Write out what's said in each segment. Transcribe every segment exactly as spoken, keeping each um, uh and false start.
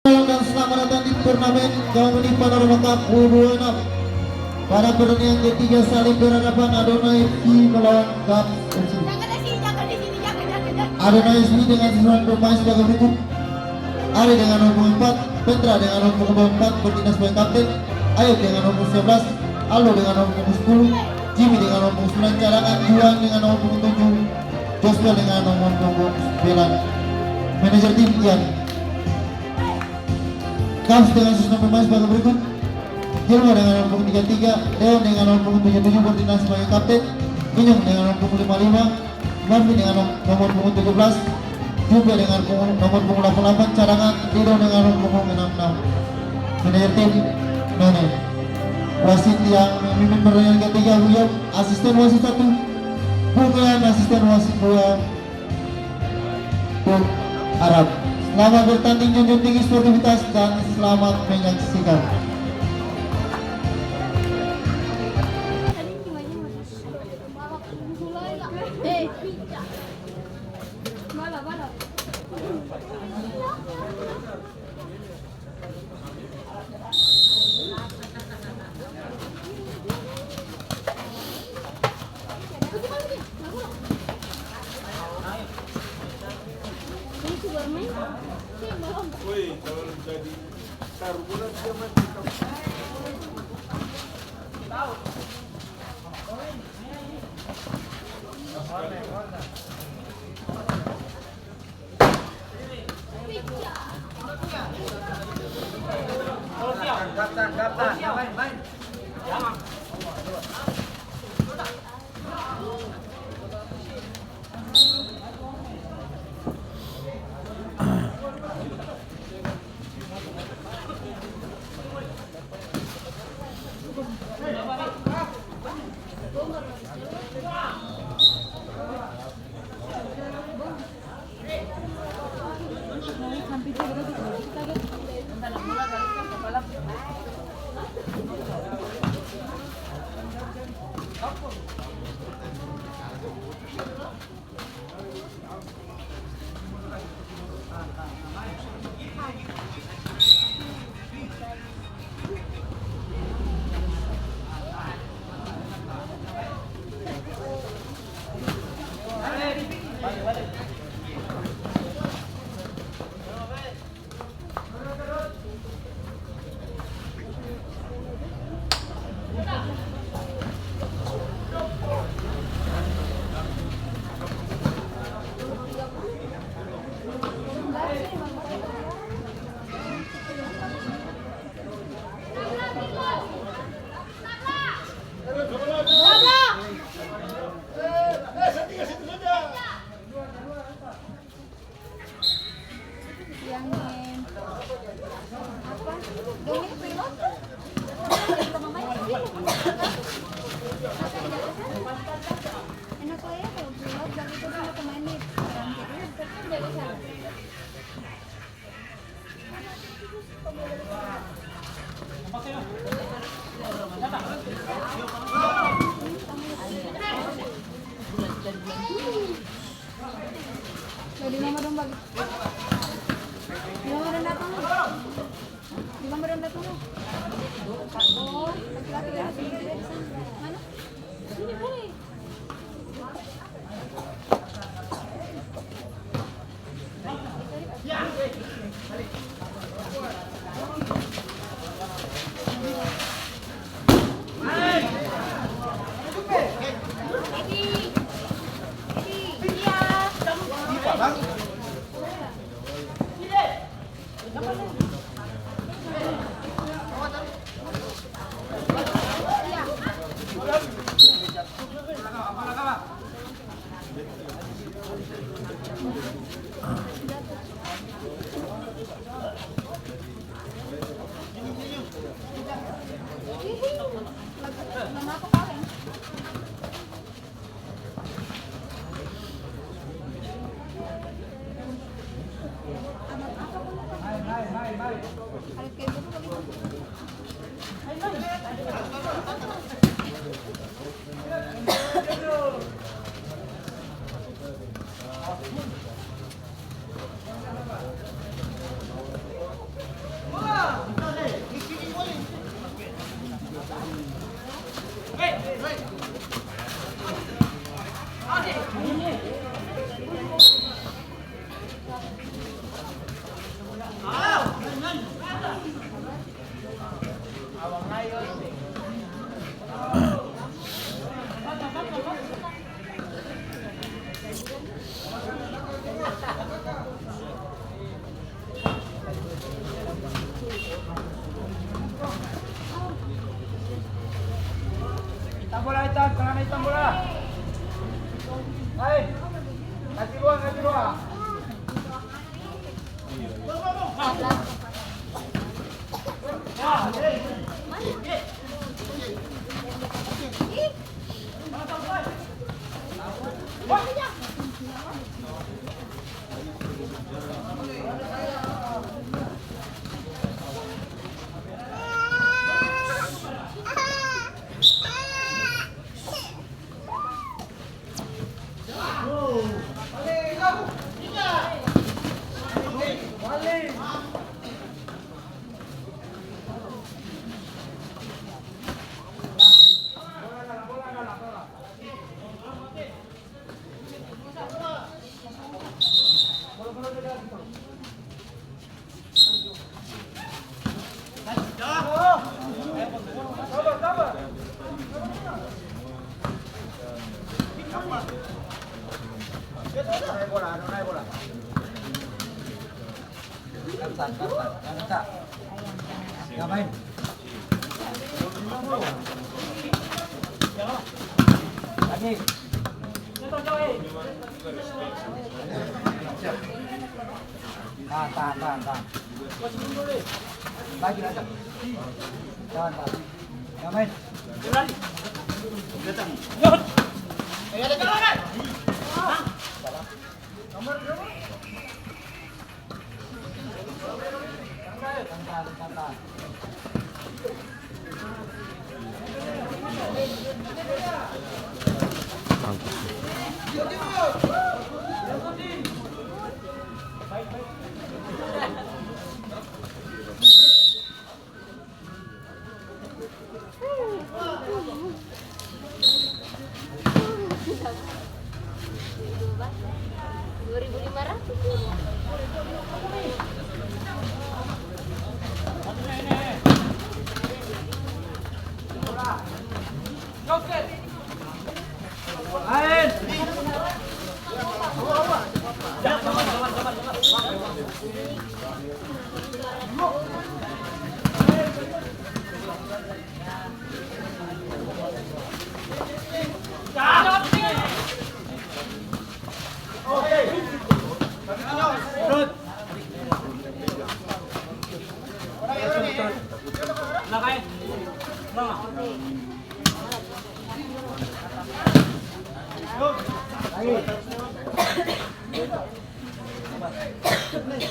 Dan selamat datang di turnamen Gaon Panorama Cup U dua puluh enam. Pada pertandingan ketiga saling berhadapan Adonai F C melawan Gap F C. Adonai F C dengan susunan pemain sebagai berikut: Ari dengan nomor punggung empat, Petra dengan nomor punggung dua puluh empat bertindak sebagai kapten, Ayub dengan nomor sembilan belas, Aldo dengan nomor punggung sepuluh, Jimmy dengan nomor punggung sembilan cadangan, Juan dengan nomor punggung tujuh, Joshua dengan nomor punggung sembilan. Manajer tim, Ian. Gap dengan susunan pemain sebagai berikut: Hilma dengan nomor punggung tiga tiga, Leon dengan nomor punggung tujuh tujuh bertindak sebagai kapten, Inyong dengan nomor punggung lima lima, Marvin dengan nom-, nomor punggung tujuh belas, Jupe dengan punggung, nomor punggung delapan delapan cadangan, Rido dengan nomor punggung enam enam. Manajer tim, None. Wasit yang memimpin pertandingan ketiga, William, asisten wasit satu, Bunga, asisten wasit dua, Arab. Selamat bertanding, junjung tinggi sportivitas, dan selamat menyaksikan. Yang, eh, apa? Dongeng pilot? Enak lah ya kalau pilot, jadi itu sama pemain nih, orang jadi seperti dari sana. Di mama dong bagi. Di mama dong datang. Di mama dong datang. Oh, laki-laki ya, sini, di sana. Mana? Sini, boleh. Tahan, tahan, tahan. Jangan kencang. Jangan main. Lagi. Tahan, tahan, tahan, tahan. Lagi, lagi. Tahan, tahan. Jangan main.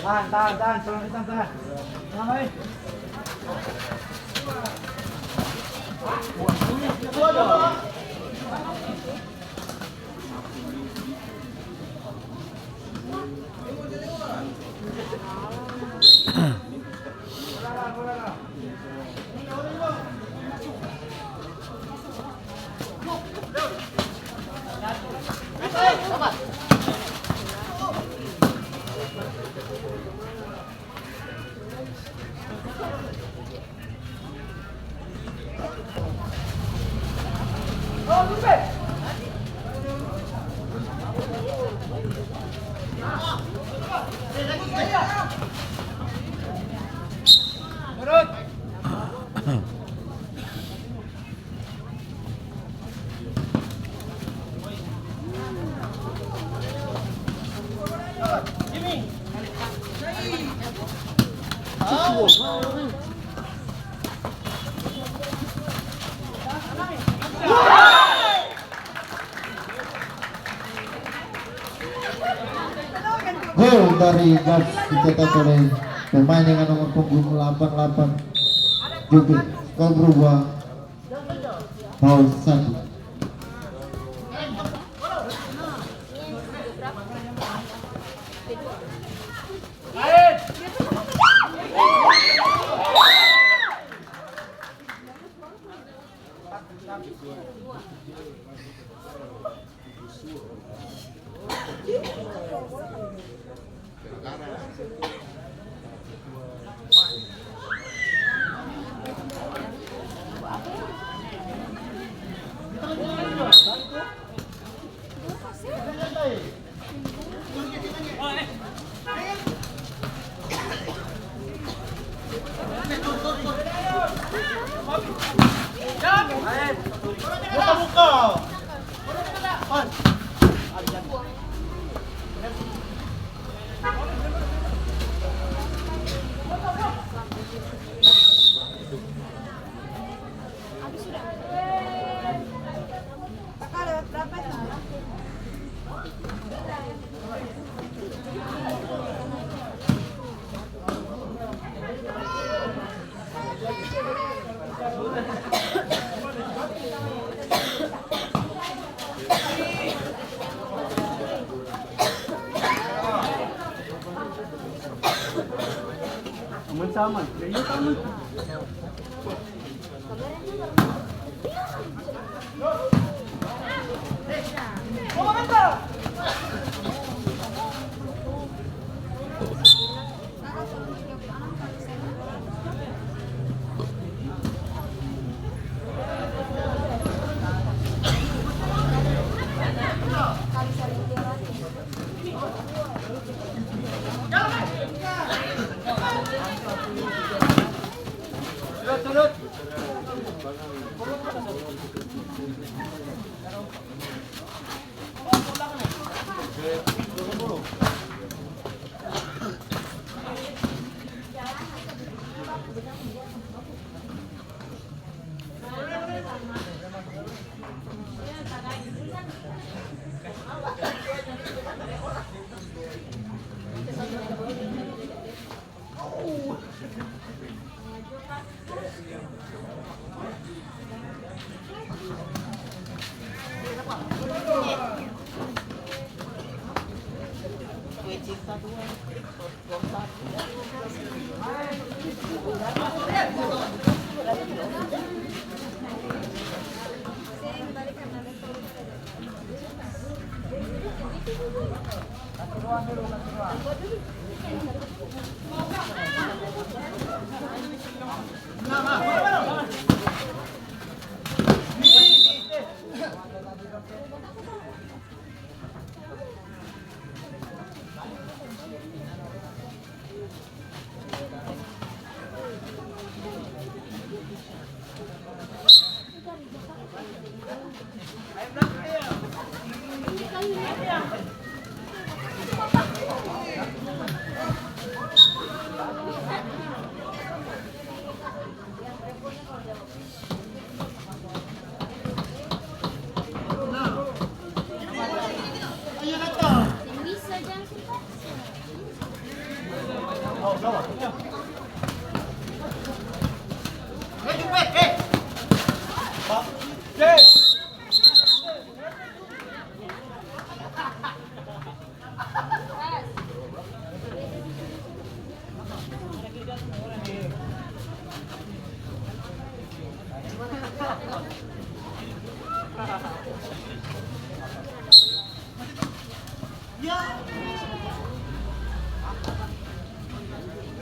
Tahan, tahan, tahan, tahan, tahan, tahan. Tahan, eh. Gol dari Gats dicetak oleh pemain dengan nomor punggung delapan delapan, Jupe. Skor berubah nol satu. Aman, sama. Ya, iya, sama.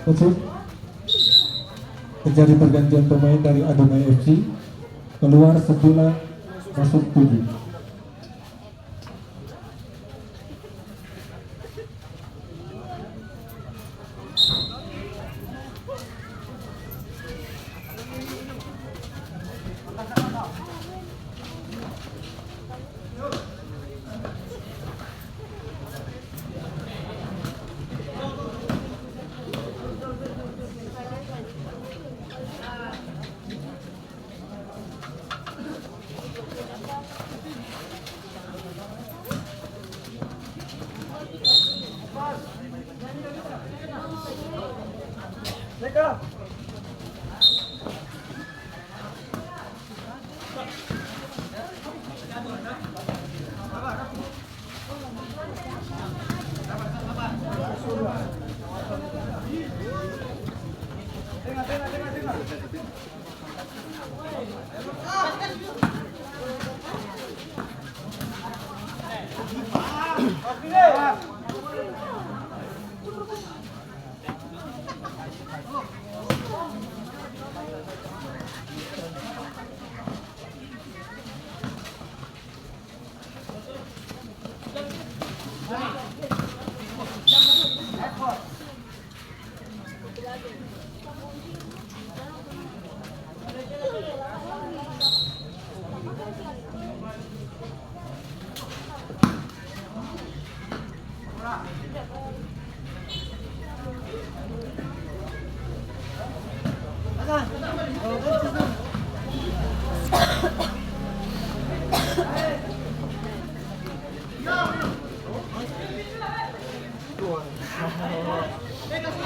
Wasit, terjadi pergantian pemain dari Adonai F C, keluar sembilan, masuk tujuh.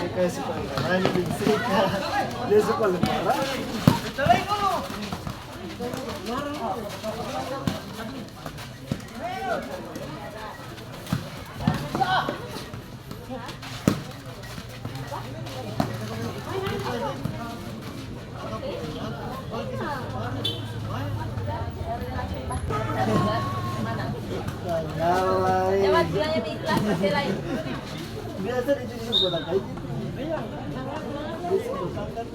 Dia kasih paling parah, ini bisa. Dia suka paling parah. Biasa di sini kota kayak gitu. Biasa di kota kan.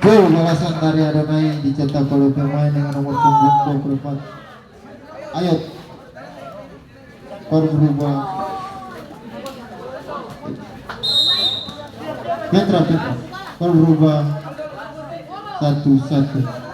Gol balasan dari Adonai dicetak oleh pemain dengan nomor punggung dua puluh empat. Ayat. Baru berubah. Petra, Petra. Kau berubah satu, satu.